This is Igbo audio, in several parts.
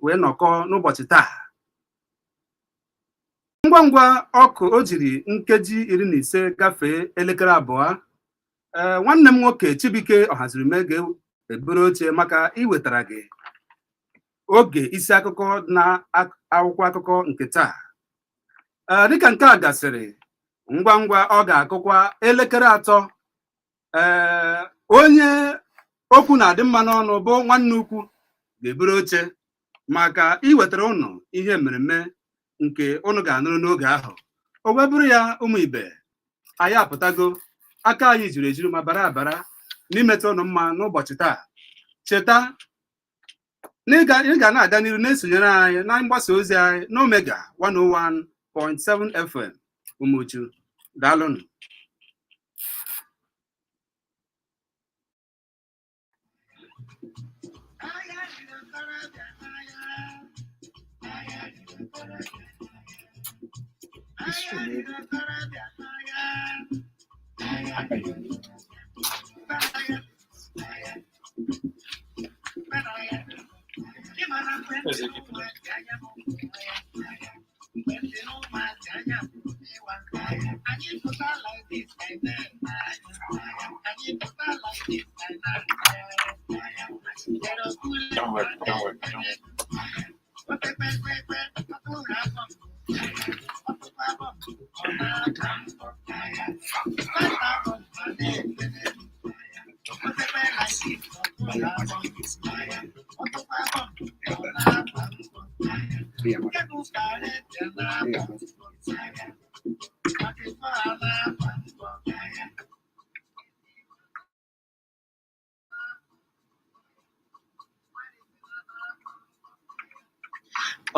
wee nọkọọ n'ụbọchị taa. Ngwa ngwa ọkụ o jiri nkeji 15 gafee elekere 2, ee, nwanne m nwoke Chibuike Ọhazurume ga-eburu oche maka iwetara gị oge isi akụkọ na akwụkwọ akụkọ nke taa. Ee, dịka nke a gasịrị, ngwa ngwa ọ ga-akụkwa elekere 3, ee, onye okwu na-adị mma n'ọnụ bụ nwanne ukwu ga-eburu oche maka iwetara ụnụ ihe mmereme nke ụnụ ga-anụrụ n'oge ahụ. O wee bụrụ ya, ụmụ ibe anyị apụtago, aka anyị juru ejuru ma bara abara n'imetụ ụnụ mma n'ụbọchị taa. Cheta na ị ga na-aga n'iru na-esonyere anyị na mgbasa ozi anyị n'Omega 101.7 FM Umuchu. Daalụnụ. Don't worry, don't worry, don't worry.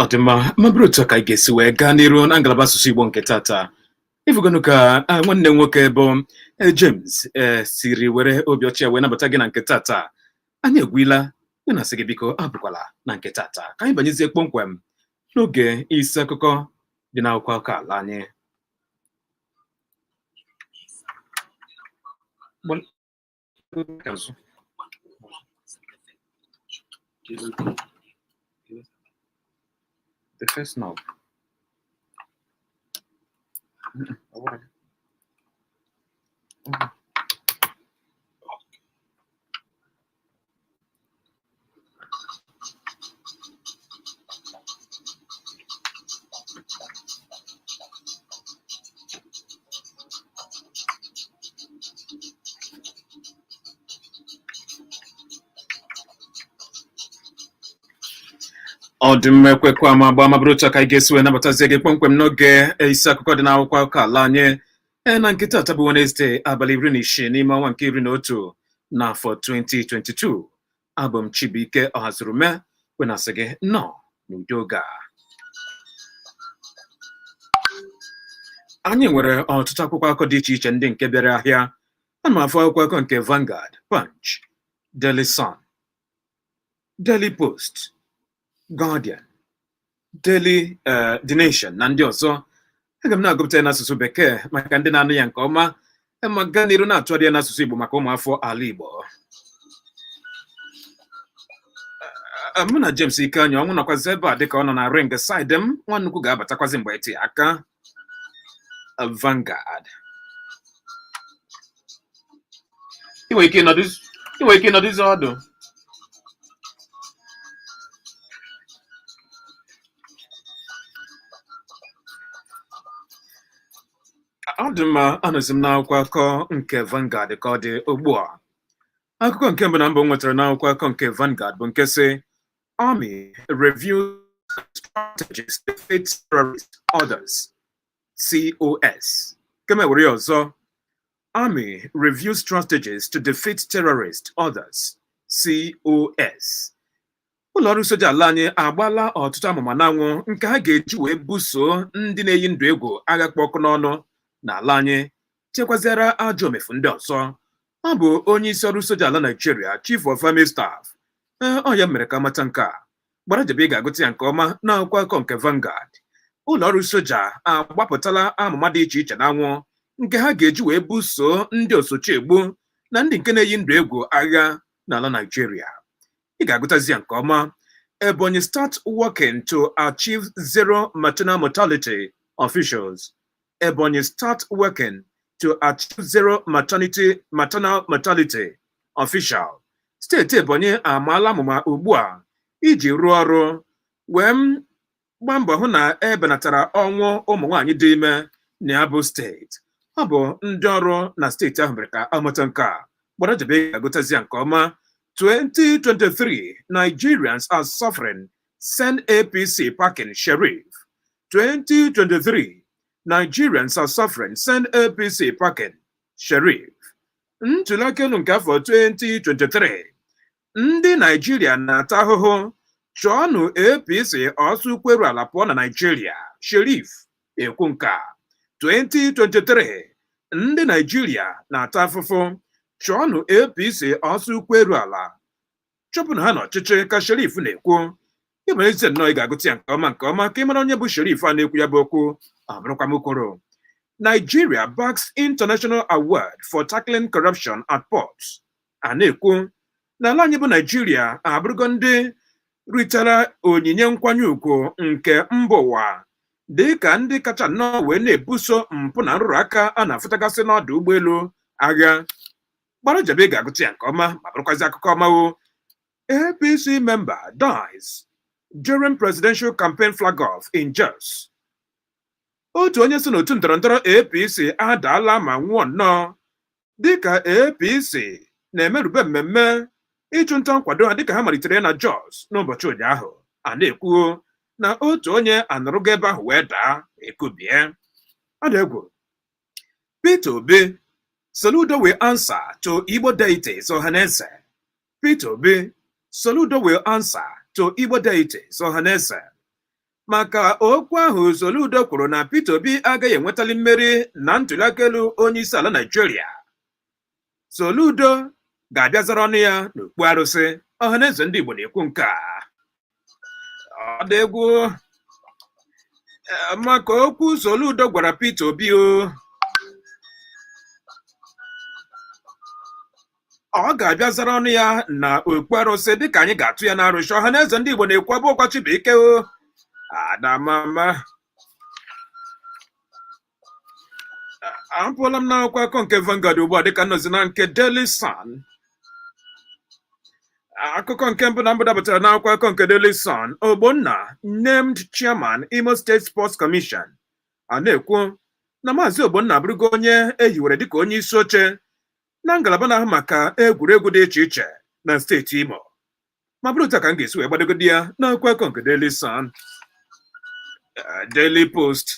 Ọ dị mma. Ma bụrụ otu a ka anyị ga-esi wee gaa n'iru na ngalaba asụsụ Igbo nke tata. Ịfụgonụ ka nwanne m nwoke bụ James siri were obi ọcha wee nabata gị na nke tata. Anyị egwuila ya na-asị gị biko abụkwala na nke tata. Ka anyị banyezie kpọmkwem n'oge isi akụkọ dị n'akwụkwọ akụkọ ala anyị. The first knob. Ọ dị mma, ekwekwa ama agba. Ma bụrụ otu a ka anyị ga-esi wee nabatazie gị kpọmkwem n'oge isi akụkọ dị n'akwụkwọ akụkọ ala anyị na nke tata bụ Wednesday, abalị 16 n'ime ọnwa nke 11 n'afọ 2022. Abụ m Chibuike Ọhazurume wee na-asị gị nnọọ n'ụdị oge a. Anyị nwere ọtụtụ akwụkwọ akụkọ dị iche iche ndị nke bịara ahịa. Ana m afụ akwụkwọ akụkọ nke Vanguard, Punch, Daily Sun, Daily Post, Guardian, Daily The Nation na ndị ọzọ. Aga m na-agụpụta ya n'asụsụ Bekee maka ndị na-anụ ya nke ọma, ma gaa n'iru na-atụgharị ya n'asụsụ Igbo maka ụmụafọ ala Igbo. Mụ na James Ikeanyị ọnwụ nọkwazi ebe a dịka ọ nọ na ring side m. Nwa nnukwu ga-abatakwazi mgbe eti aka. Vanguard, ị nwere ike ịnọdụzi ọdụ. Ọ dị mma, anọzi m n'akwụkwọ akụkọ nke Vanguard ka ọ dị ugbu a. Akụkọ nke mbụ na mbụ m nwetara n'akwụkwọ akụkọ nke Vanguard bụ nke sị, Army reviews strategies to defeat terrorist others, COS. Kema were ya ọzọ, Army reviews strategies to defeat terrorist others, COS. Ụlọ ọrụ soja ala anyị agbaala ọtụtụ amụma n'anwụ nke ha ga-eji wee buso ndị na-eyi ndụ egwu agha kpụ ọkụ n'ọnụ n'ala anyị, chekwaziara ajọ omefu ndị ọzọ. Ọ bụ onye isi ọrụ soja ala Naịjirịa, Chief of Army Staff, ee, ọ ya mere ka amata nke a. Gbara jebe, ị ga-agụta ya nke ọma n'akwụkwọ akụkọ nke Vanguard. Ụlọ ọrụ soja agbapụtala amụma dị iche iche n'anwụ nke ha ga-eji wee buso ndị osochiegbu na ndị nke na-eyi ndụ egwu agha n'ala Naịjirịa. Ị ga-agụtazi ya nke ọma. Ebonyi start working to achieve zero maternal mortality, officials. Ebonyi start working to achieve zero maternity maternal mortality, official. Steeti Ebonyi amaala amụma ugbu a iji rụọ ọrụ wee gbaa mbọ hụ na ebenatara ọnwụ ụmụ nwaanyị dị ime na ya bụ steeti. Ọ bụ ndị ọrụ na steeti ahụ mere ka amata nke a. Gbara jebe ga-agụtazi ya nke ọma. 2023, Nigerians are suffering, send APC packing, Sheriff. 2023, Nigerians are suffering, send APC packing, Sheriff. Ntụliaka elu nke afọ 2023, ndị Naijiria na-ata ahụhụ, chọọnụ APC ọsọ ukweru ala pụọ na Naijiria, Sheriff ekwu nke a. 2023, ndị Naijiria na-ata afụfụ, chọọnụ APC ọsọ ukweru ala, chụpụnụ ha n'ọchịchị, ka Sheriff na-ekwu. Ịbụ eze nnọọ, ị ga-agụta ya nke ọma nke ọma ka ị mara onye bụ Sheriff a na-ekwu ya bụ okwu. Ọ bụrụkwa m kwuru, Nigeria bags international award for tackling corruption at ports. A na-ekwu na ala anyị bụ Naijiria abụrụgo ndị ritara onyinye nkwanye ùgwù nke mba ụwa dị ka ndị kacha nnọọ wee na-ebuso mpụ na nrụrụ aka a na-afụtagasị n'ọdụ ụgbọelu agha. Gbara jebe, ị ga-agụta ya nke ọma ma bụrụkwazi akụkọ ọmawo. APC member dies during presidential campaign flag off in Jos. Otu onye si n'otu ndọrọndọrọ APC adaala ma nwụọ nnọọ dịka APC na-emerube mmemme ịchụnta nkwado ha dịka ha malitere na Jos n'ụbọchị ụnyaahụ. A na-ekwu na otu onye anọrọgo ebe ahụ wee daa ekubie. Ọ dị egwu. Peter Obi, "Soludo will answer to Igbo deities," Ohaneze. Peter Obi, "Soludo will answer to Igbo deities," Ohaneze. Maka okwu ahụ Soludo kwuru na Peter Obi agaghị enwetali mmeri na ntụliaka elu onye isi ala Naịjirịa, Soludo ga-abịa zara ọnụ ya n'okpu arụsị. Ọhaneze ndị Igbo na-ekwu nke a. Ọ dị egwu. Maka okwu Soludo gwara Peter Obi o ọ ga-abịa zara ọnụ ya na okpu arụsị dịka anyị ga-atụ ya n'arụsị. Ọhaneze ndị Igbo na-ekwu abụọkwa Chibuike o adamama. Apụọla m n'akwụkwọ akụkọ nke Vanguard ugbu a dịka nọzi na nke Daily Sun. Akụkọ nke mbụ na mbụ dabatara n'akwụkwọ akụkọ nke Daily Sun: Ogbonna named chairman, Imo State Sports Commission. A na-ekwu na Maazị Ogbonna abụrụgo onye ehiwere dịka onye isi oche na ngalaba na-ahụ maka egwuregwu dị iche iche na steeti Imo. Ma bụrụ otu a ka m ga-esi wee gbadogodi ya n'akwụkwọ akụkọ nke Daily Sun. Daily Post,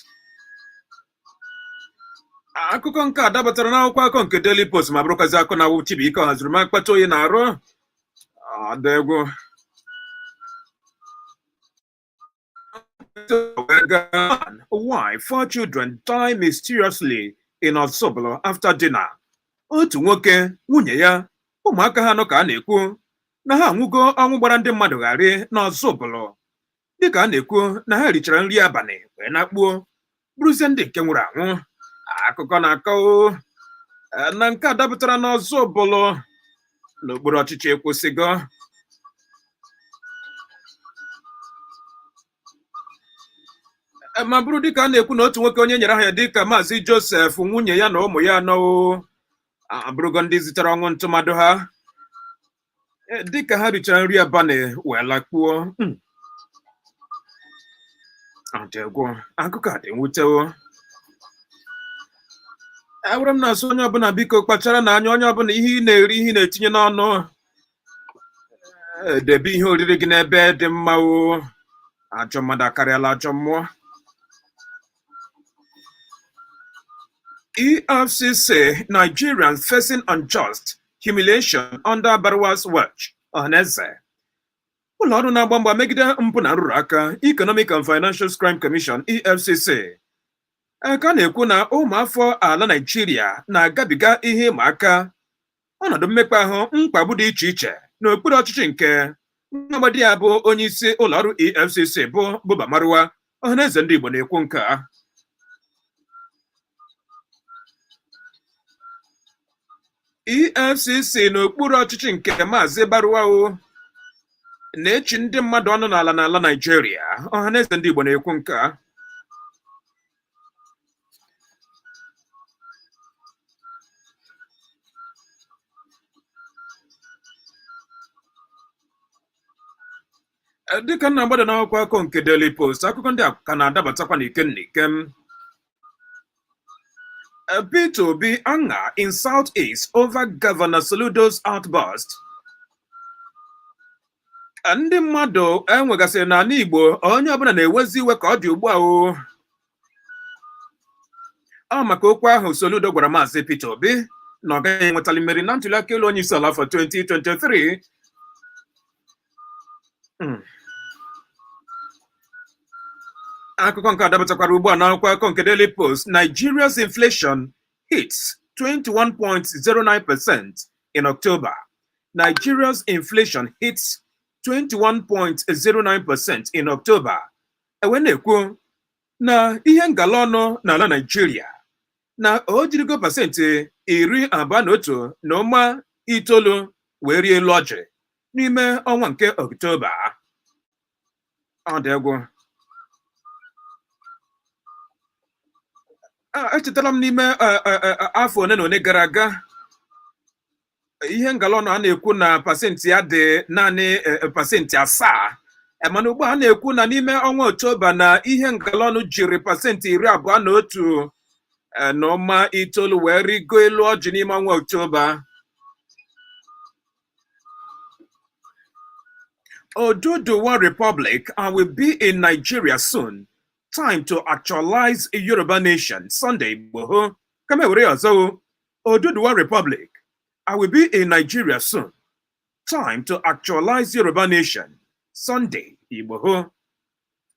akụkọ nke a dabatara n'akwụkwọ akụkọ nke Daily Post ma bụrụkwazi akụ na-awụ Chibuike ọhaziri ma akpata oyi na-arụ. Ọ dị egwu. Why four children die mysteriously in Osobolo after dinner. Otu nwoke, nwunye ya, ụmụaka ha anọ ka a na-ekwu na ha anwụgo ọnwụ gbara ndị mmadụ gharị n'Ọzụbụlụ dịka a na-ekwu na ha richara nri abalị wee nakpuo, bụrụzie ndị nke nwụrụ anwụ. Akụkọ na-akọ na nke a dapụtara n'Ọzụbụlụ n'okpuru ọchịchị Ekwusigo. Ma bụrụ dịka a na-ekwu na otu nwoke onye nyere aha ya dịka Maazị Joseph, nwunye ya na ụmụ ya anọ abụrụgo ndị zitere ọnwụ ntụmadụ ha dịka ha richara nri abalị wee lakpuo. Ọ dị egwu, akụkọ a dị mwute o. Ewere m na-asụ onye ọbụla, biko kpachara n'anya. Onye ọbụla, ihe ị na-eri, ihe ị na-etinye n'ọnụ, debe ihe oriri gị n'ebe dị mma o. Ajọ mmadụ akarịala ajọ mmụọ. EFCC, Nigerians facing unjust humiliation under Baruwa's watch, Ohaneze. Ụlọ ọrụ na-agba mgba megide mpụ na nrụrụ aka, Economic and Financial Crime Commission, EFCC, ka na-ekwu na ụmụafọ ala Naịjirịa na-agabiga ihe ịma aka ọnọdụ mmekpa ahụ, mkpagbu dị iche iche n'okpuru ọchịchị nke nwa amadi ya bụ onye isi ụlọ ọrụ EFCC bụ Buba Marwa. Ọhaneze ndị Igbo na-ekwu nke a. EFCC n'okpuru ọchịchị nke Maazị Baruwa o Na-echi ndị mmadụ ọnụ n'ala n'ala Naịjirịa. Ọhaneze ndị Igbo na-ekwu nke a. Dịka m na-agbada n'akwụkwọ akụkọ nke Daily Post, akụkọ ndị a ka na-adabatakwa n'ikem n'ikem. Peter Obi anger in South-East over Governor Soludo's outburst. Ndị mmadụ enwegasịrị n'ala Igbo, onye ọbụla na-ewezi iwe ka ọ dị ugbu a o ọ maka okwu ahụ Soludo gwara Maazị Peter Obi na ọ gaghị enwetali mmeri na ntuliaka elu onye isi ala afọ 2023. Akụkọ nke a dabatakwara ugbu a n'akwụkwọ akụkọ nke Daily Post. Nigeria's inflation hits 21.09% in October. Nigeria's inflation hits 21.09% in October. Ewe na-ekwu na ihe ngala ọnụ n'ala Naijiria na o jirigo 21.9% wee rie elu ọjị n'ime ọnwa nke Ọktoba. Ọ dị egwu. Echetara m n'ime afọ one na one gara aga, ihe ngala ọnụ a na-ekwu na pasentị ya dị naanị 7%, mana ugbu a na-ekwu na n'ime ọnwa Ọktoba na ihe ngala ọnụ jiri 21.9% wee rigo elu ọjị n'ime ọnwa Ọktoba. Oduduwa Republic, I will be in Nigeria soon. Time to actualize Yoruba nation. Sunday Igboho. Kama ewere ya ọzọ. Oduduwa Republic, I will be in Nigeria soon. Time to actualize Yoruba nation. Sunday Igboho.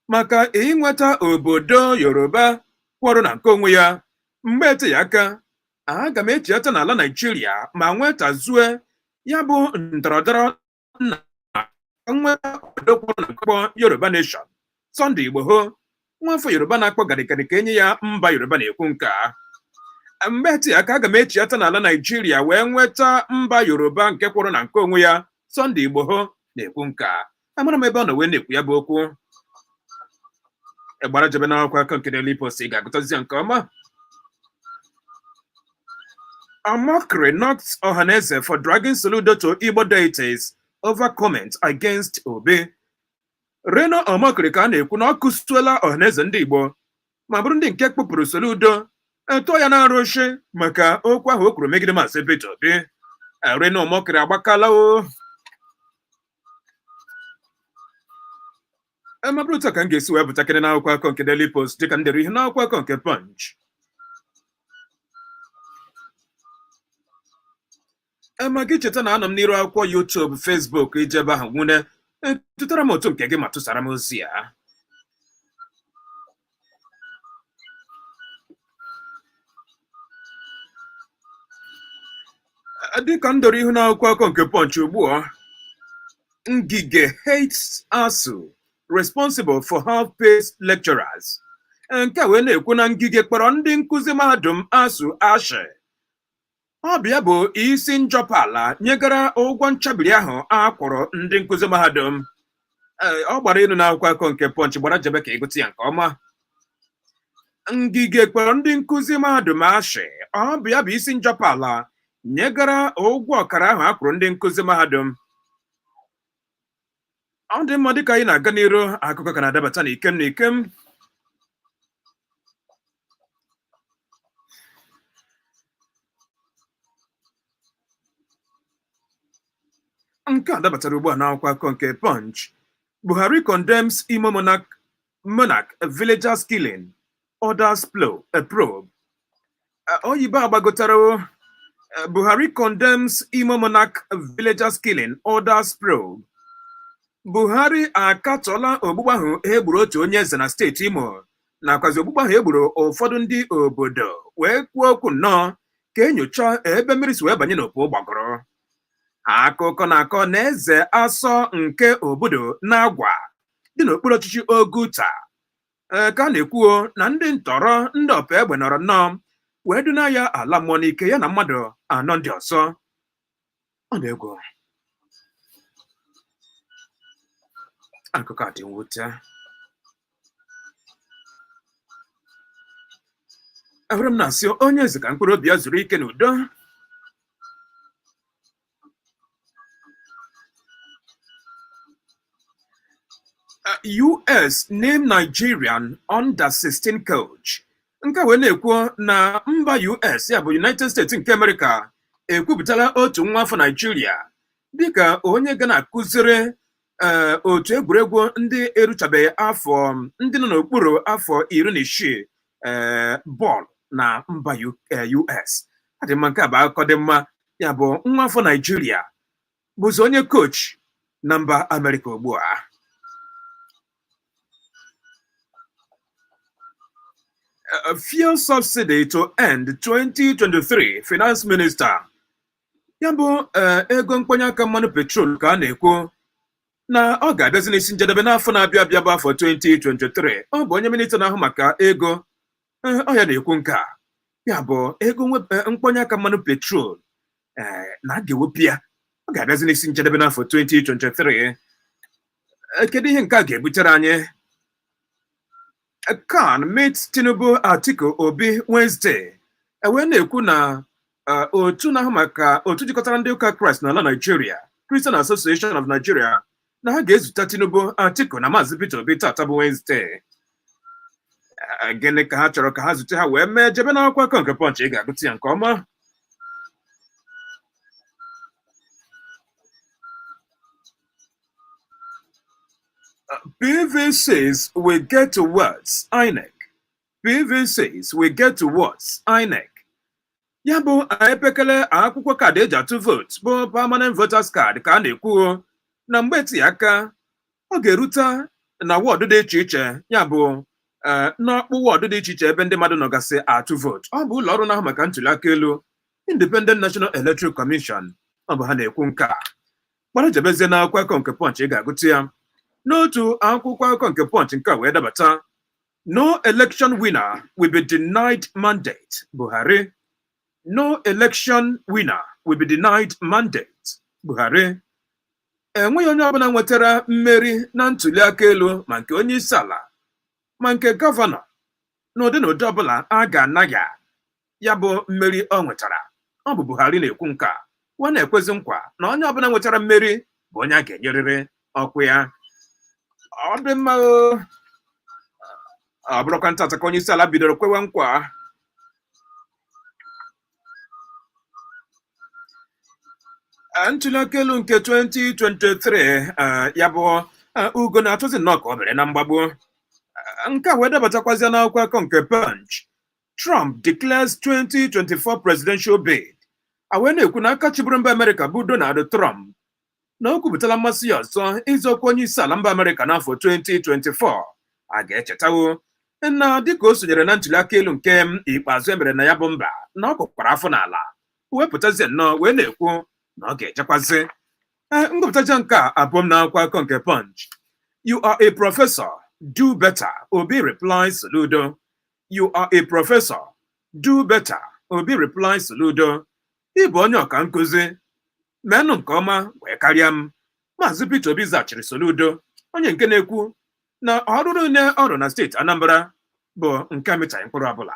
Maka inweta obodo Yoruba kwọrọ na nke onwe ya, mgbe eteghị aka, aga m echiata n'ala Naijiria ma nwetazue ya bụ ndọrọndọrọ na nweta obodo kwọrọ na nke Yoruba nation. Sunday Igboho, nwafọ Yoruba na-akpọ garịgarị ka enye ya mba Yoruba, na-ekwu nke a. Mgbe eteghị aka, aga m echiata n'ala Naijiria wee nweta mba Yoruba nke kwụrụ na nke onwe ya. Sunday Igboho na-ekwu nke a. Amara m ebe ọ nọ wee na-ekwu ya bụ okwu. Gbara jebe n'akwụkwọ akụkọ nke Daily Post, ị ga-agụtazi ya nke ọma. Omokri knocks Ohaneze for dragging Soludo to Igbo deities over comment against Obi. Reno Omokri ka a na-ekwu na ọ kụsuola Ọhaneze ndị Igbo ma bụrụ ndị nke kpụpụrụ Soludo etụọ ya na arụsị maka okwu ahụ o kwuru megide Maazị Peter Obi. Reno Omokri agbakala o. Ma bụrụ otu a ka m ga-esi wee pụtakịrị n'akwụkwọ akụkọ nke Daily Post, dịka m dere ihe n'akwụkwọ akụkọ nke Punch. Ma gị cheta na anọ m n'iru akwụkwọ YouTube, Facebook, ije ebe ahụ nwune tụtara m otu nke gị ma tụsara m ozi ya. Dịka m doro ihu n'akwụkwọ akụkọ nke Punch ugbu a, Ngige hates ASUU responsible for half-paid lecturers. Nke a wee na-ekwu na Ngige kpọrọ ndị nkụzi mahadum ASUU ashị. Ọ bụ ya bụ isi njọpala nyegara ụgwọ nchabiri ahụ a kwụrụ ndị nkụzi mahadum. Ọ gbara elu n'akwụkwọ akụkọ nke Punch, gbara jebe ka ịgụta ya nke ọma. Ngige kpọrọ ndị nkụzi mahadum ashị. Ọ bụ ya bụ isi njọpala nyegara ụgwọ ọkara ahụ a kwụrụ ndị nkụzi mahadum. Ọ dị mma, dịka anyị na-aga n'iru, akụkọ ka na-adabata n'ikem n'ikem. Nke a dabatara ugbu a n'akwụkwọ akụkọ nke Punch. Buhari condemns Imo monarch villagers killing, orders a probe. Oyibo agbagotara o. Buhari condemns Imo monarch villagers killing, orders probe. Buhari akatọla ogbugbu ahụ e gburu otu onye eze na steeti Imo, nakwazi ogbugbu ahụ e gburu ụfọdụ ndị obodo, wee kwuo okwu nnọọ ka enyocha ebe mmiri si wee banye n'opu ụgbọgụrụ. Akụkọ na-akọ na eze asọ nke obodo na-agwa dị n'okpuru ọchịchị Oguta, ka a na-ekwuo na ndị ntọrọ, ndị ọpa egbe nọrọ nnọọ wee duna ya ala mmụọ n'ike, ya na mmadụ anọ ndị ọzọ. Ọ na-egwu. Akụkọ a dị mwute. Ahụrụ m na-asị onye eze ka mkpụrụ obi ya zuru ike n'udo. US name Nigerian under 16 coach. Nke a wee na-ekwu na mba US, ya bụ United States nke America, ekwupụtala otu nwa afọ Naijiria dịka onye ga na-akụziri otu egwuregwu ndị eruchabeghị afọ, ndị nọ n'okpuru afọ 16, bọọlụ na mba US. Adị mma, nke a bụ akụkọ dị mma. Ya bụ nwa afọ Naijiria bụzi onye coach na mba Amerịka ugbu a. Fuel subsidy to end 2023, Finance Minister. Ya bụ ego mkpọnye aka mmanụ petrol ka a na-ekwu na ọ ga-abịazi n'isi njedebe n'afọ na-abịa abịa, bụ afọ 2023. Ọ bụ onye minista na-ahụ maka ego, ọ ya na-ekwu nke a. Ya bụ ego mkpọnye aka mmanụ petrol na a ga-ewepụ ya, ọ ga-abịazi n'isi njedebe n'afọ 2023. Kedu ihe nke a ga-ebutere anyị? CAN meets Tinubu, Atiku, Obi Wednesday. Ewee na-ekwu na otu na-ahụ maka otu jikọtara ndị ụka Kraịst n'ala Nigeria, Christian Association of Nigeria, na ha ga-ezute Tinubu, Atiku na Maazị Peter Obi tata bụ Wednesday. Gịnị ka ha chọrọ ka ha zute ha wee mee? Jebe n'akwụkwọ akụkọ nke Punch, ị ga-agụta ya nke ọma. PVCs will get to words INEC. PVCs will get to words INEC. Ya bụ epekele akwụkwọ kaadị eji atụ vootu bụ permanent voters card ka a na-ekwu na mgbe etinye aka ọ ga-erute na wọdụ dị iche iche, ya bụ n'ọkpụ wọdụ dị iche iche ebe ndị mmadụ nọgasị atụ vootu. Ọ bụ ụlọ ọrụ na-ahụ maka ntuli aka elu, Independent National Electoral Commission, ọ bụ ha na-ekwu nke a. Gbara jebezie n'akwụkwọ akụkọ nke Punch, ị ga-agụta ya. N'otu akwụkwọ akụkọ nke Punch, nke a wee dabata: No election winner will be denied mandate, Buhari. No election winner will be denied mandate, Buhari. Enweghị onye ọbụla nwetara mmeri na ntuli aka elu, ma nke onye isi ala ma nke gọvanọ, n'ụdị na ụdị ọbụla, a ga-ana ya ya bụ mmeri ọ nwetara. Ọ bụ Buhari na-ekwu nke a, wa na-ekwezi nkwa na onye ọbụla nwetara mmeri bụ onye a ga-enyerịrị ọkwa ya. Ọ dị mma o. Ọ bụrụkwa ntata ka onye isi ala bidoro kwewe nkwa. Ntuli aka elu nke 2023, ya bụ ugo na-atụzi nnọọ ka ọ mere na mgbagbu. Nke a wee dabatakwazie n'akwụkwọ akụkọ nke Punch. Trump declares 2024 presidential bid. A wee na-ekwu na aka chịburu mba Amerịka bụ Donald Trump na o kwupụtala mmasị ya ọzọ ịzọkwa onye isi ala mba Amerịka n'afọ 2024. A ga-echetawo na dịka o sonyere na ntuli aka elu nke ikpeazụ emere na ya bụ mba, na ọ kụkwara afọ n'ala, wepụtazie nnọọ wee na-ekwu na ọ ga-ejekwazi. Ee, ngụpụtacha nke a abụọ m n'akwụkwọ akụkọ nke Punch. You are a professor, do better, Obi replies Soludo. You are a professor, do better, Obi replies Soludo. Ị bụ onye ọka nkụzi, menụ nke ọma wee karịa m, Maazị Peter Obi zachiri Soludo, onye nke na-ekwu na ọrụ niile ọrụ na steeti Anambra bụ nke amịtaghị mkpụrụ ọbụla.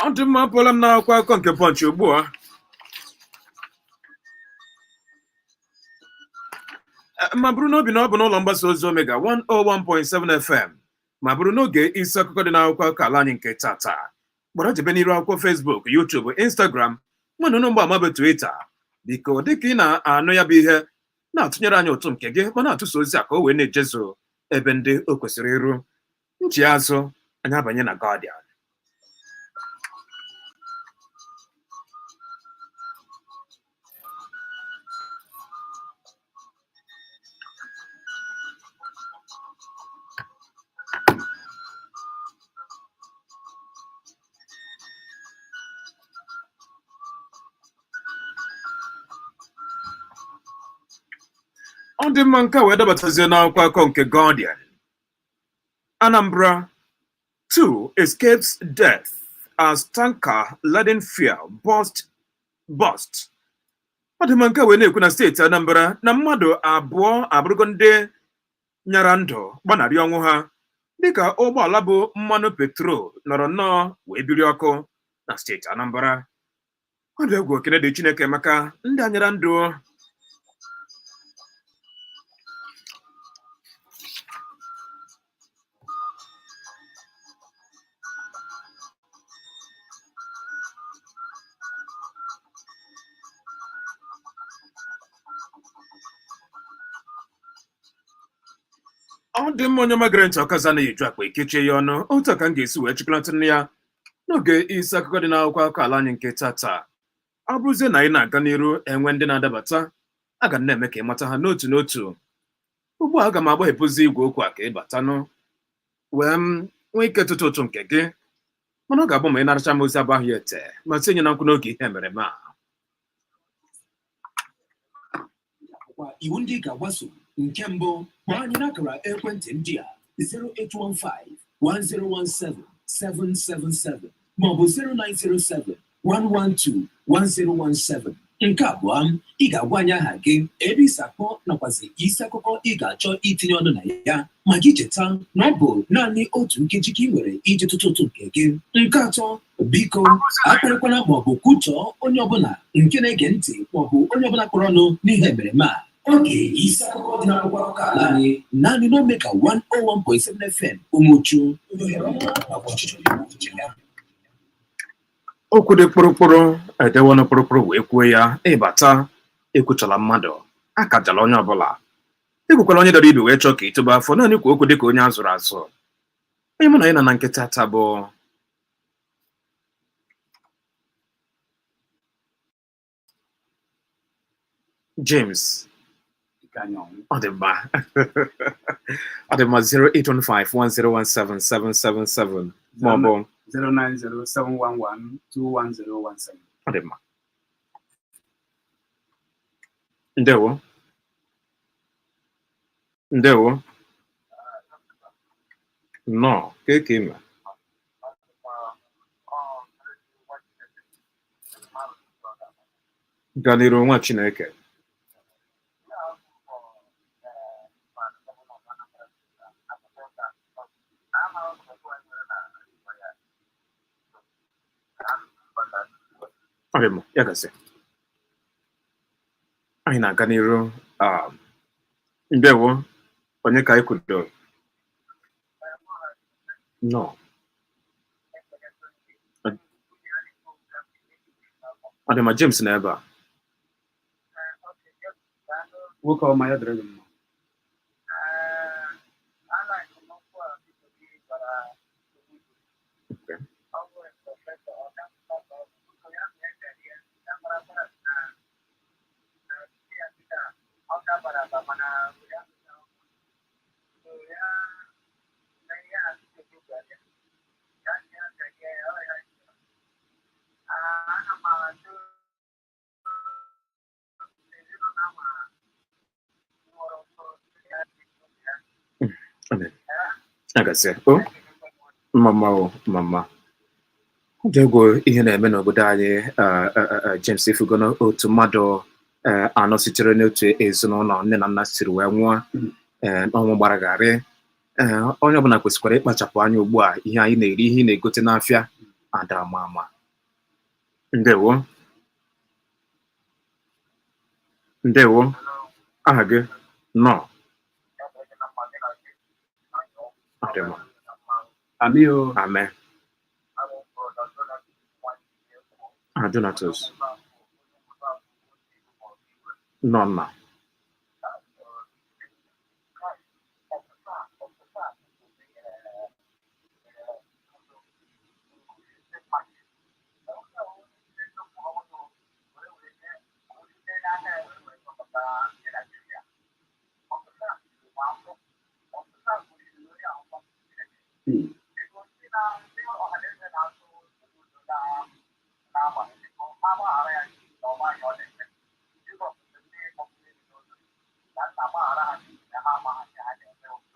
Ọ dị mma, apụọla m n'akwụkwọ akụkọ nke Punch ugbu a. Ma bụrụ n'obi na ọ bụ n'ụlọ mgbasa ozi Omega 101.7 FM, ma bụrụ n'oge isi akụkọ dị n'akwụkwọ akụkọ ala anyị nke tata. Gbara jebe n'iru akwụkwọ Facebook, YouTube, Instagram, nwanụnụ mgba ama bụ Twitter. Biko, dịka ị na-anụ ya bụ ihe, na-atụnyere anyị ụtụ nke gị ma na-atụsa ozi a ka o wee na-ejezu ebe ndị o kwesịrị iru. Nchi azụ, anyị abanye na Guardian. Ọ dị mma, nke a wee dabatazie n'akwụkwọ akụkọ nke Guardian. Anambra, two escapes death As tanker laden fuel burst. Ọ dị mma, nke wee na-ekwu na steeti Anambra na mmadụ 2 abụrụgo ndị nyara ndụ gbanarị ọnwụ ha dịka ụgbọala bụ mmanụ petrol nọrọ nnọọ wee biri ọkụ na steeti Anambra. Ọ dị egwu, okene dị Chineke maka ndị anyara ndụ. Ọ dị mma, onye magere ntị, ọkaza na-eju akpa ekechie ya ọnụ. Otu a ka m ga-esi wee chịkọlata nne ya n'oge isi akụkọ dị n'akwụkwọ akụkọ ala anyị nke tata. Ọ bụrụzie na anyị na-aga n'iru enwe ndị na-adabata, aga m na-eme ka ị mata ha n'otu n'otu. Ugbu a aga m agbaghepụzi igwe okwu a ka ị batanụ wee m nwee ike tụtụ ụtụ nke gị, mana ọ ga-abụ ma ị naracha m ozi abụ ahụ ya ete ma tinye na nkwụ n'oge ihe mere ma Kwa iwu ndị ị ga-agbaso. Nke mbụ, kpọọ anyị n'akara ekwentị ndị a: 0815 1017 777 maọbụ 0907 112 1017. Nke abụọ, ị ga-agwa anyị aha gị, ebe isi akpọ, nakwazi isi akụkọ ị ga-achọ itinye ọnụ na ya, ma gị cheta na ọ bụ naanị otu nkeji ka ị nwere iji tụtụ ụtụ nke gị. Nke atọ, biko akparịkwana maọbụ kwutọọ onye ọbụla nke na-ege ntị maọbụ onye ọbụla kpọrọ ọnụ n'ihe emereme a. Oge isi akụkọ dị n'akwụkwọ akụkọ ala anyị, naanị n'Omega 101.7 FM Umuchu. Ohere ọma nakwa ọchịchọ dị uche ya. Okwu dị kpụrụkpụrụ edewo na kpụrụkpụrụ wee kwuo ya. Ịbata, ekwuchala mmadụ, akajala onye ọbụla, ekwukwala onye dọrọ ibe wee chọọ ka ịtụba afọ. Naanị kwuo okwu dịka onye a zụrụ azụ. Onye mụ na ya nọ na nkịta taa bụ James. Ọ dị mma, ọ dị mma. 08151017777 maọbụ 09071121017. Ọ dị mma, ndewo, ndewo, nnọọ. Ka eke ime gaa n'iru, nwa Chineke. Ọ dị mma, ya gasị. Anyị na-aga n'iru. Ndewo, onye ka anyị kwudo? Nnọọ. Ọ dị mma, James na ebe a. Nwoke ọma, ya dịrị gị mma. Okay. Amen. Agazie. O mama, o mama, ọ dị egwu ihe na-eme n'obodo anyị. James Ifugono, otu mmadụ 4 sitere n'otu ezinụlọ nne na nna siri wee nwụọ n'ọnwụ gbara garị. Onye ọbụla kwesịkwara ịkpachapụ anya ugbu a, ihe anyị na-eri, ihe ị na-egote n'afịa ada ama ama. Ndewo, ndewo, aha gị? Nọ. Ọ dị mma. Amio. Amen. Ah, Donatus. Nọ nna.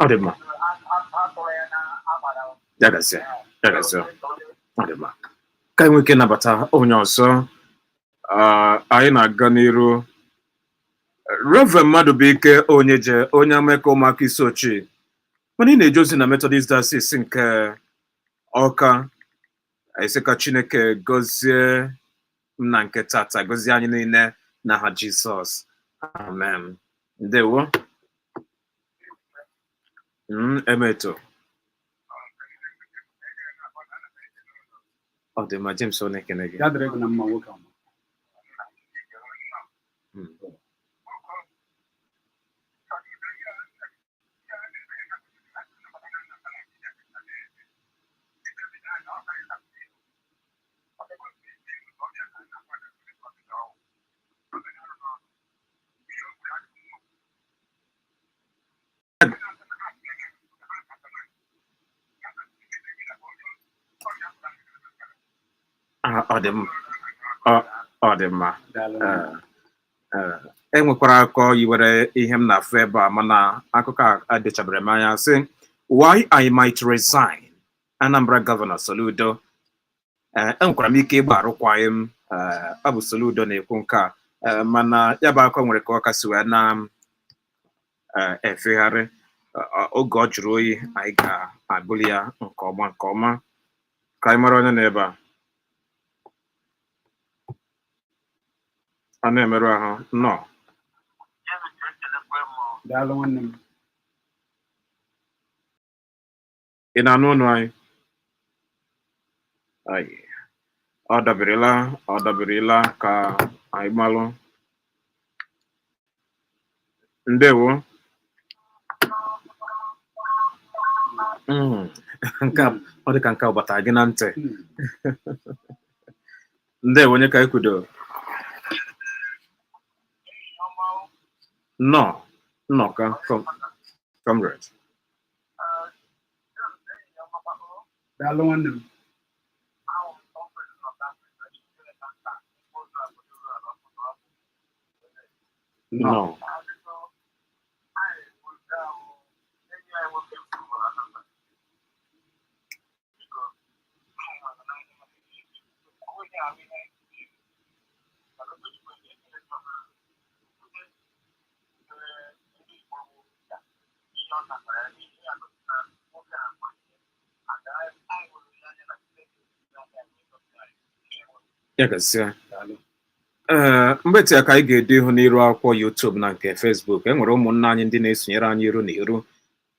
Ọ dị mma. Ya gazie. Ya gazie. Ọ dị mma. Ka anyị nwee ike nabata onye ọzọ. Anyị na-aga n'iru. Reverend Mmadụbụike Onyeje, onye Amaka ụmụaka isi ochie, mana ị na-eje ozi na Methodist Diocese nke Ọka. Anyị ka Chineke gọzie m na nke tata, gọzie anyị niile n'aha Jizọs, amen. Ndewo. Emeto ọ dị mma. James, ọ na-ekene gị. Ya dịrị gị na mma, nwoke ọma. Ah, ọ dị mma, ọ dị mma. Daalụ. Ee, e nwekwara akụkọ yiwere ihe m na-afụ ebe a, mana akụkọ a adịchabere m anya, sị "Why I might resign", Anambra Governor Soludo. Ee, enwekwara m ike ịgba arụkwaghịm. Ee, ọ bụ Soludo na-ekwu nke a. Ee, mana ya bụ akụkọ nwere ka ọ kasị wee na efegharị. Oge ọ jụrụ oyi, anyị ga-agụli ya nke ọma nke ọma ka anyị mara onye nọ ebe a. A na-emerụ ahụ nnọọ. Daalụ, nwanne m. Ị na-anụ ọnụ anyị? Ayi, ọ dabirila, ọ dabirila ka anyị malụ. Ndewo. Nke a ọ dị ka nke a batara gị na ntị. Ndewo, onye ka anyị kwudo? Nnọọ, nnọọ, comrade. Daalụ, nwanne m. Nnọọ. Nnọọ. Ya gasịa. Daalụ. Ee, mgbe tia ka anyị ga-edo ihu n'iru akwụkwọ YouTube na nke Facebook. E nwere ụmụnna anyị ndị na-esonyere anyị iru na iru.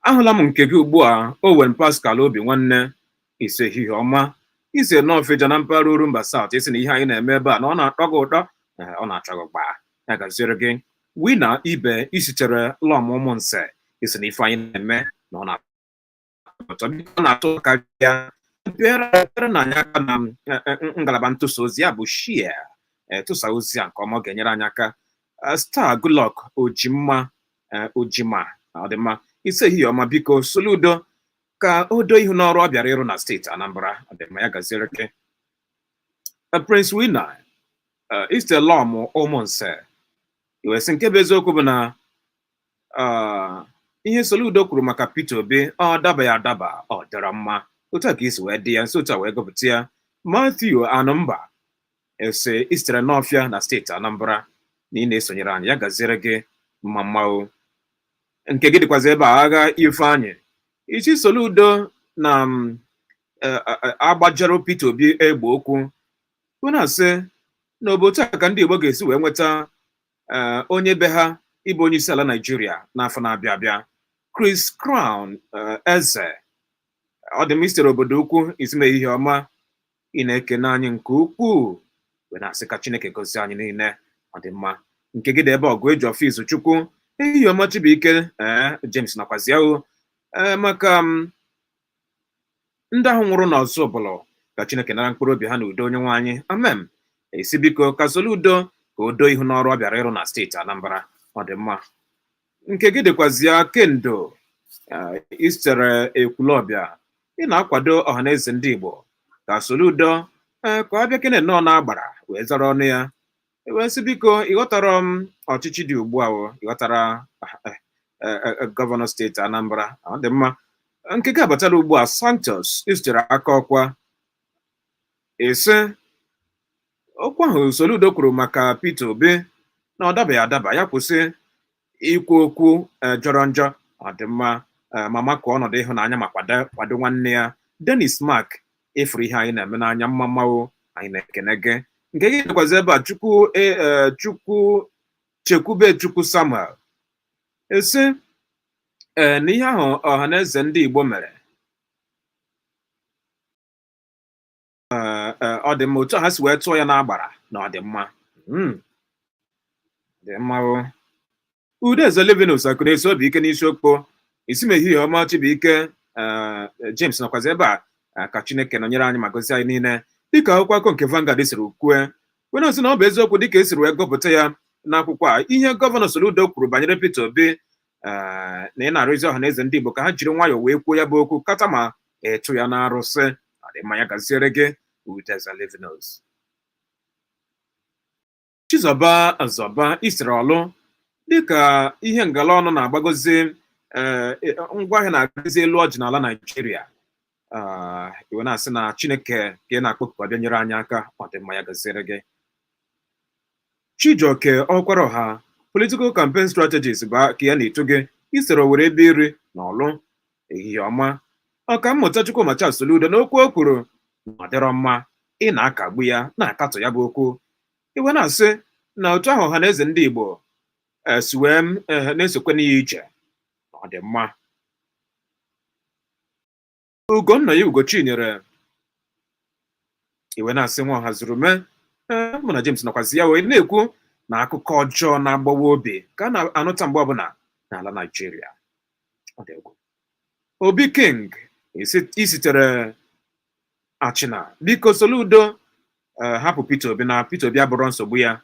Ahụla m nke gị ugbu a, Owen Pascal Obi nwanne, ise ehihie ọma, ise nọọfịja na mpaghara Orumba South. Isi na ihe anyị na-eme ebe a na ọ na-atọ gị ụtọ. Ee, ọ na-atọ gị gbaa. Ya gaziere gị. Wina Ibe, isitere lọm ụmụnse, isi na ife anyị na-eme na ọ na-atọ ụtọ. Biko, ọ na-atọ karịa pịara na anyị aka na ngalaba ntụsa ozi ya bụ share. Tụsa ozi a nke ọma, ọ ga-enyere anyị aka. Star Goodluck Ojimma, Ojima, ọ dị mma, ise ehihie ọma. Biko Soludo ka o doo ihu n'ọrụ ọ bịara ịrụ na steeti Anambra. Ọ dị mma, ya gaziere gị. Prince Winner, Istelọm ụmụnse, iwe sị nke bụ eziokwu bụ na ihe Soludo kwuru maka Peter Obi ọ dabaghị adaba, ọ dịrọ mma. Otu a ka isi wee dị ya nso, otu a wee gụpụta ya. Matthew Anụmba ese isitere n'Ọfịa na steeti Anambra na ị na-esonyere anyị, ya gaziere gị. Mma mma o. Nke gị dịkwazị ebe a, agha Ifeanyị isi Soludo na agbajere Peter Obi egbe okwu, bụ na-asị na obodo a ka ndị Igbo ga-esi wee nweta onye be ha ịbụ onye isi ala Naịjirịa n'afọ na-abịa abịa. Chris Crown Eze, ọ dị m isitere obodo ukwu isi ehihie ọma, ị na-ekene anyị nke ukwuu, wee na-asị ka Chineke gọzie anyị niile. Ọ dị mma. Nke gị dị ebe ọgụ eji ọfịs Chukwu, ehihie ọma. Chibuike ee James nakwazi o ee maka ndị ahụ nwụrụ n'Ọzụbụlụ, ka Chineke nara mkpụrụ obi ha n'udo, onye nwe anyị, amen. Esi biko ka Soludo ka o doo ihu n'ọrụ ọ bịara ịrụ na steeti Anambra. Ọ dị mma. Nke gị dịkwazịa kendo isitere Ekwulọbịa, ị na-akwado Ọhaneze ndị Igbo ka Soludo ee ka ọ bịa kene nnọọ na-agbara wee zara ọnụ ya, wee sị biko ịghọtara m ọchịchị dị ugbu a o ịghọtara gọvanọ steeti Anambra. Ọ dị mma. Nke gị abatala ugbu a, Santos, isitere aka ọkwa. Ise okwu ahụ Soludo kwuru maka Peter Obi na ọ dabaghị adaba, ya kwụsị ikwu okwu jọrọ njọ. Ọ dị mma, ma makụọ ọnọdụ ịhụnanya ma kwado kwado nwanne ya Dennis Mark. Ịfụrụ ihe anyị na-eme n'anya, mma mmawo, anyị na-ekene gị. Nke gị dịkwazi ebe a. Chukwu, Chukwu chekwube, Chukwu Samuel esi ee na ihe ahụ ọha na eze ndị Igbo mere, ọ dị mma otu a ha si wee tụọ ya n'agbara na ọ dị mma. Dị mma o. Udeze Livinus Akụna-esi obi ike n'isi okpo isi m. Ehihie ọma, Chibuike James nọkwazi ebe a. Ka Chineke nọnyere anyị ma gozie anyị niile. Dịka akwụkwọ akụkọ nke Vanguard siri kwue, wee na-asị na ọ bụ eziokwu dịka esiri wee gụpụta ya n'akwụkwọ a, ihe gọvanọ Soludo kwuru banyere Peter Obi, na ị na-arịọzi ọha na eze ndị Igbo ka ha jiri nwayọọ wee kwuo ya bụ okwu kata ma ịtụ ya n'arụsị. Ọ dị mma, ya gaziere gị, Udeze Livinus. Chizọba Azọba isiri ọlụ dịka ihe ngala ọnụ na-agbagozi, ngwaahịa na-arịzi elu ọjị n'ala Naijiria, iwe na-asị na Chineke ka ị na-akpọku ka ọ bịa nyere anyị aka. Ọ dị mma, ya gaziere gị. Chijioke Ọkwara Ọha, political campaign strategist bụ ka ya na-eto gị. Isoro were ebe iri na ọlụ. Ehihie ọma. Ọkammụta Chukwuma Charles Soludo n'okwu o kwuru na ọ dịrọ mma ị na-akagbu ya, na-akatọ ya bụ okwu, iwe na-asị na otu ahụ ọha na eze ndị Igbo si wee na-esokwe n'ihe iche na ọ dị mma. Ugonna ya Ugochinyere, iwe na-asị nwa ọha zuru mee. Ee, mụ na James nọkwazi ya wee na-ekwu na akụkọ ọjọọ na-agbawa obi ka a na-anụta mgbe ọbụla n'ala Naijiria. Ọ dị egwu. Obi King isitere Achịna, biko Soludo hapụ Peter Obi, na Peter Obi abụrọ nsogbu ya.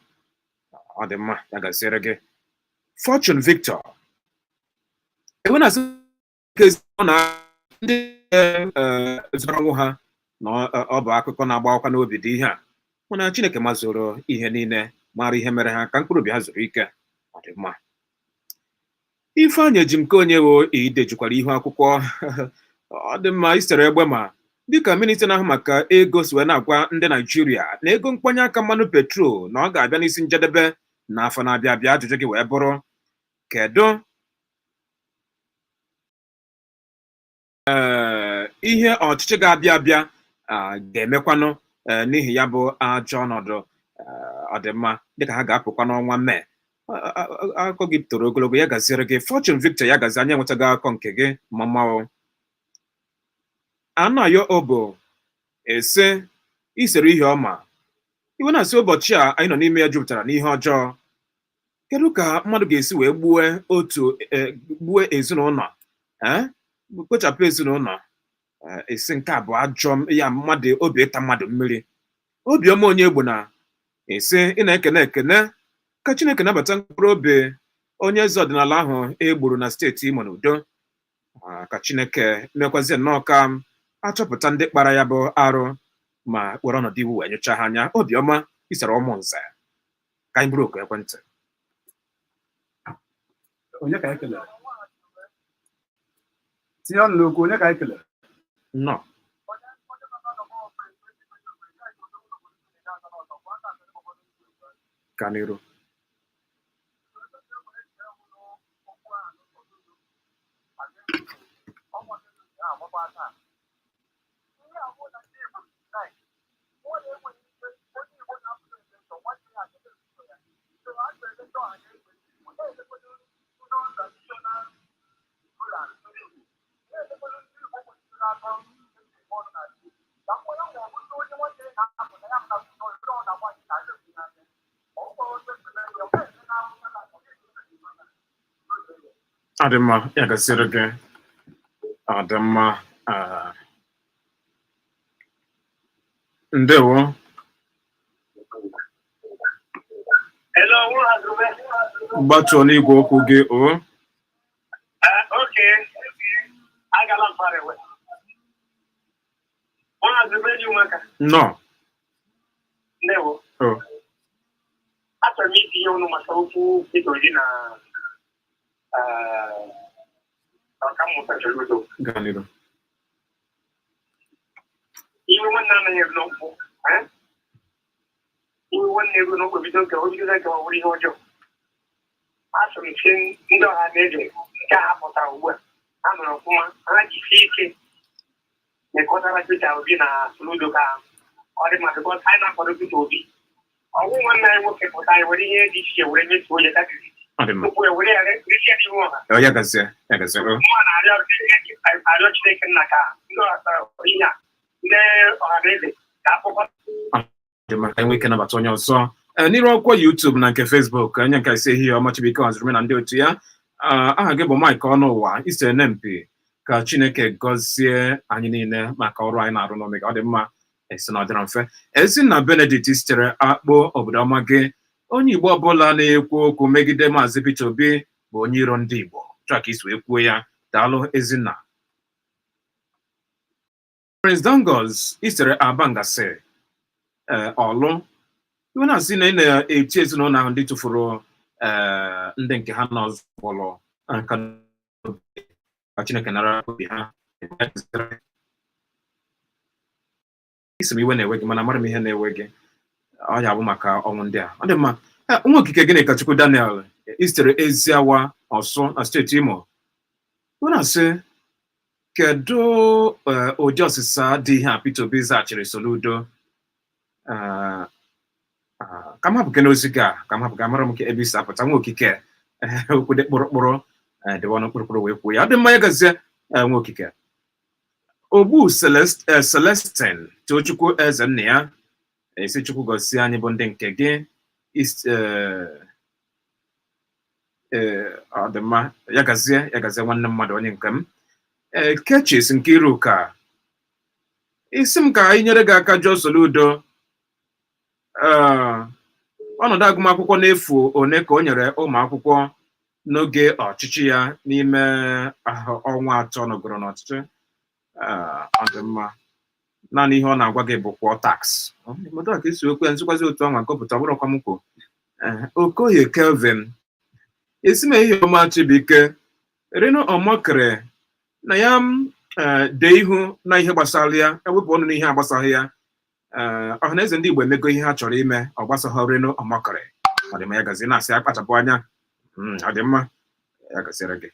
Ọ dị mma, ya gaziere gị. Fortune Victor ewe na-asị na ndị zọrọ ọnwụ ha na ọ bụ akụkọ na-agba akwa n'obi dị ihe a, mana Chineke mazuru ihe niile, mara ihe mere ha, ka mkpụrụ obi ha zuru ike. Ọ dị mma. Ifeanyị Ejimke onye wo idejukwara ihu akwụkwọ. Ọ dị mma, isere egbe ma dịka minista na-ahụ maka ego si wee na-agwa ndị Naijiria na ego mkpanye aka mmanụ petrol na ọ ga-abịa n'isi njedebe n'afọ na-abịa abịa. Ajụjụ gị wee bụrụ, kedu ihe ọchịchị ga-abịa abịa ga-emekwanụ n'ihi ya bụ ajọ ọnọdụ? Ọ dị mma, dịka ha ga-apụkwa n'ọnwa Mee. Akụkọ gị toro ogologo, ya gaziere gị. Fortune Victor, ya gazi. Anyị enwetaghị akụkọ nke gị. Mama Anayo Obo ese isere ihe ọma, iwe na-asị ụbọchị a anyị nọ n'ime ya jupụtara n'ihe ọjọọ. Kedu ka mmadụ ga-esi wee gbue otu, gbue ezinụlọ, kpochapụ ezinụlọ? Esi nke a bụ ajọ ya mmadụ obi ịta mmadụ mmiri. Obiọma onye egbu na esi ị na-ekene ekene ka Chineke nabata mkpụrụ obi onye eze ọdịnala ahụ e gburu na steeti Imo n'udo, ka Chineke mekwazie nnọọ ka achọpụta ndị kpara ya bụ arụ ma were ọnọdụ iwu wee nyụcha ha anya. Obiọma isere ụmụ nze, ka anyị bụrụ oku ekwentị. Onye ka anyị kelere? Tinye ọnụ n'okwu, onye ka anyị kelere? Nnọọ. Ka n'iru. Ọ dị mma, ya gasịrị gị. Ọ dị mma. Ndewo. Hello. Gbatuo n'igwe okwu gị o. Okay. Agala m far away. Nnọọ. Ndewo. O. Achọrọ m itinye ọnụ maka okwu Peter Obi na Ọkammụta Soludo. Gaa n'iru. Iwe nwanne anaghị eru n'ọkpụkpụ. Eh? Iwe nwanne ego na okwe bido nke o bido nke ọ bụrụ ihe ọjọọ. Asị m sị ndị ọha na eze nke a pụtara ugbu a ha mere ọfụma, ha jisie ike mekọtara Peter Obi na Soludo ka ọ dị mma, because anyị na-akwado Peter Obi. Ọnwụ nwanne anyị nwoke pụta, anyị were ihe dị iche were metuo ya dadịzi Ọ dị mma. tupu e were ya risi ya n'ihu ọha. Ọ, ya gazie, ya gazie o. Mma na-arịọ arịọ Chineke nna ka ndị ọha ihe a, ndị ọha na eze ka akpọkọ. Dị mma, ka anyị nwee ike nabata onye ọzọ. Ee, n'iru akwụkwọ YouTube na nke Facebook, onye nke isi ehihie ọma, Chibuike Ọhaziri na ndị otu ya. Aha gị bụ Mike Ọnụụwa ise nempi. Ka Chineke gọzie anyị niile maka ọrụ anyị na-arụ n'Omega. Ọ dị mma, esi na ọ dịrọ mfe. Ezinna Benedict sitere Akpọ, obodo ọma gị. Onye Igbo ọbụla na-ekwu okwu megide Maazị Peter Obi bụ onye iro ndị Igbo. Chọọ ka isi wee kwuo ya. Daalụ, Ezinna. Prince Dangos isere Abangasị, ee, ọlụ iwe na-asị na ị na-eti ezinụlọ ahụ ndị tụfuru, ee, ndị nke ha n'ọzọbụlụ nka, ka Chineke nara obi ha. Isi m iwe na-ewe gị, mana amara m ihe na-ewe gị. Ọ ya bụ maka ọnwụ ndị a. Ọ dị mma. Nwa okike gịnị ka Chukwu Daniel isitere Eziawa Ọsụ na steeti Imo. Ọ na-asị, kedu ụdị ọsịsa dị ihe a Peter Obi zaghachiri Soludo? Ka m hapụ gị n'ozi gị a, ka m hapụ gị. Amara m ka ebe isi apụta, nwa okike. Okwu dị kpụrụkpụrụ, dịwa ọnụ kpụrụkpụrụ wee kwuo ya. Ọ dị mma, ya gazie, nwa okike. Ogbu Celestin Tochukwu eze nna ya esi Chukwu gọzie anyị bụ ndị nke gị. Ọ dị mma, ya gazie, ya gazie, nwanne mmadụ, onye nke m. Ee, Kechis nke Iruka, isi m ka anyị nyere gị aka jụọ Soludo, ee, ọnọdụ agụmakwụkwọ n'efu one ka o nyere ụmụ akwụkwọ n'oge ọchịchị ya n'ime ọnwa 3 nọgoro n'ọchịchị? Ọ dị mma. Naanị ihe ọ na-agwa gị bụ kwụọ tax. Obodo a ka esi okwu ya nzikwazi otu anwa gọpụta bụrụkwa m kwuo. Okoye Kelvin, esi m ehihie ọma, Chibuike. Reno Ọmọkere na ya dee ihu na ihe gbasara ya, ewepụ ọnụ n'ihe agbasaghị ya. Ọhaneze ndị Igbo emego ihe ha chọrọ ime, ọ gbasaghị Reno Ọmọkere. Ọ dị mma, ya gazie. Na-asị akpachapụ anya. Ọ dị mma, ya gaziere gị.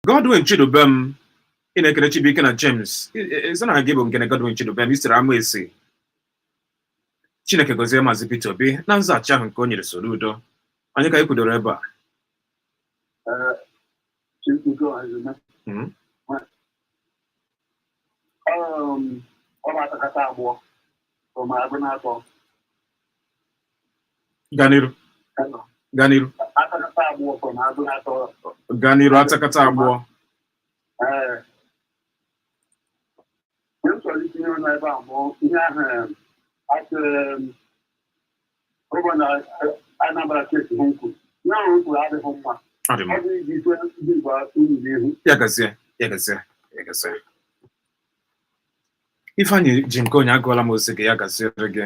Godwin Chidubem, ị na-ekele Chibuike na James. Ị na gị bụ nkene Godwin Chidubem isiri ama esi. Chineke gọzie Maazị Peter Obi na nzaghachi ahụ nke o nyere Soludo. Anyị ka anyị kwudoro ebe a. Chibuike Ọhaziri. Ọ na-atakata abụọ ma agụ na-atọ. Gaa n'iru, gaa n'iru. Atakata abụọ ma agụ na-atọ. Gaa n'iru, atakata abụọ. Ee, ihe m chọrọ itinye ọnụ ebe a bụ ihe ahụ asị gọvanọ Anambra steeti hụ kwuru. Ihe ahụ o kwuru adịghị mma. Ọ dị mma. Ọ bụ iji tụọ ndị Igbo uru n'ihu. Ya gazie, ya gazie, ya gazie. Ifeanyị ji nke onye, agụọla m ozi gị, ya gaziere gị.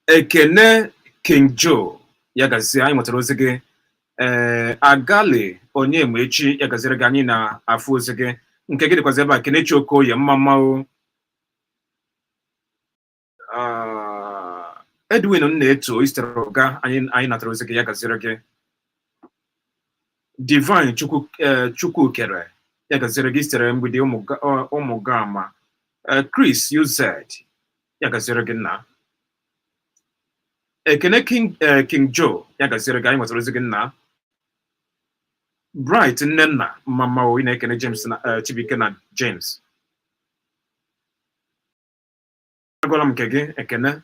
Ekene King Joe, ya gazie, anyị nwetara ozi gị. Ee, Agali onye echi, ya gaziere gị, anyị na-afụ ozi gị. Nke gị dịkwazi ebe a. Kenechi Okoye, mma mma o. Edwin Nna-eto isitere ụga, anyị natara ozi gị, ya gaziere gị. Divine Chukwu, Chukwukere, ya gaziere gị, sitere mgbidi ụmụ gama. Chris UZ, ya gaziere gị nna. Ekene King, King Joe, ya gaziere gị, anyị nwetara ozi gị nna. Bright Nnenna, mma mma o. Ị na-ekene James na Chibuike na James. Agụọla m nke gị, Ekene.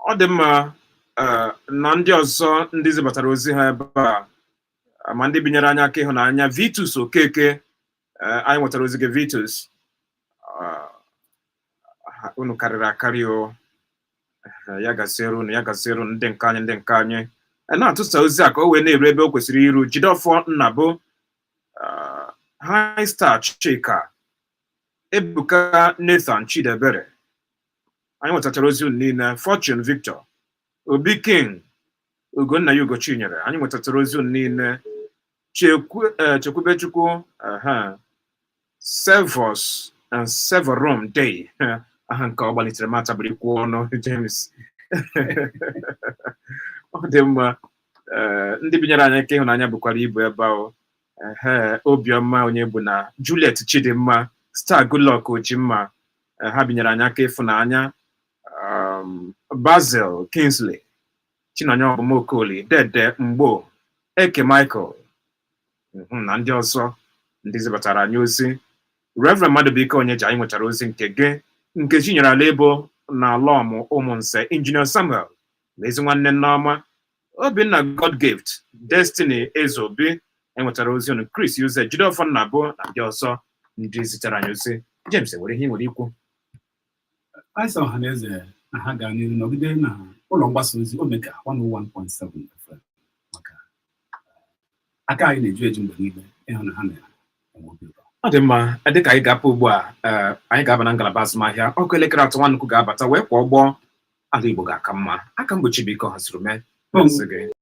Ọ dị mma. Na ndị ọzọ ndị zibatara ozi ha ebe a, ma ndị binyere anyị aka ịhụnanya, Vitus Okeke, anyị nwetara ozi gị, Vitus. Unu karịrị akarị o. Ya gaziere unu, ya gaziere unu, ndị nke anyị, ndị nke anyị. Na-atụsa ozi a ka o wee na-eru ebe o kwesịrị iru. Jideọfọ Nnabụ, High Star Chika, Ebuka Nathan Chidebere, anyị nwetachara ozi unu niile. Fortune Victor, Obi King, Ugonna ya, Ugochinyere, anyị nwetachara ozi unu niile. Chekwubechukwu, aha, Servus and Severum Day. Aha nke ọ gbalitere m atabiri kwuo ọnụ, James. Ọ dị mma. Ndị binyere anyị aka ịhụnanya bụkwara ibu ebe ahụ. Ehe, Obiọma onye bụ na Juliet Chidimma, Star Goodluck Ojimma, ha binyere anyị aka ịfụnanya. Basil Kingsley, Chinonye Ọbụmokoli, Dede Mgbo, Eke Michael, na ndị ọzọ ndị zibatara anyị ozi. Reverend Madụbụike Onyeji, anyị nwetara ozi nke gị. Nkechi nyere ala ebo na Alọmụ Ụmụnse, Injinia Samuel na ezi nwanne Nneọma, Obinna Godgift, Destiny Ezeobi, enwetara ozi unu. Chris Uze, Jideofor Nnabụ na ndị ọzọ ndị zitere anyị ozi. James, enwere ihe ị nwere ikwu? Anyị sị ọha na eze na ha gaa n'ihu nọgide na ụlọ mgbasa ozi Omega 101.7 FM, maka aka anyị na-eju eju mgbe niile ịhụ na ha na-enwe obi ụtọ. Ọ dị mma. Dịka anyị ga-apụ ugbu a, anyị ga-aba na ngalaba azụmahịa. Ọkụ elekere 3 nwanukwu ga-abata wee kwụọ ụgbọ ala Igbo ga-aka mma. Aka mgbochi bụ ike ọhaziri mee. Masị gị.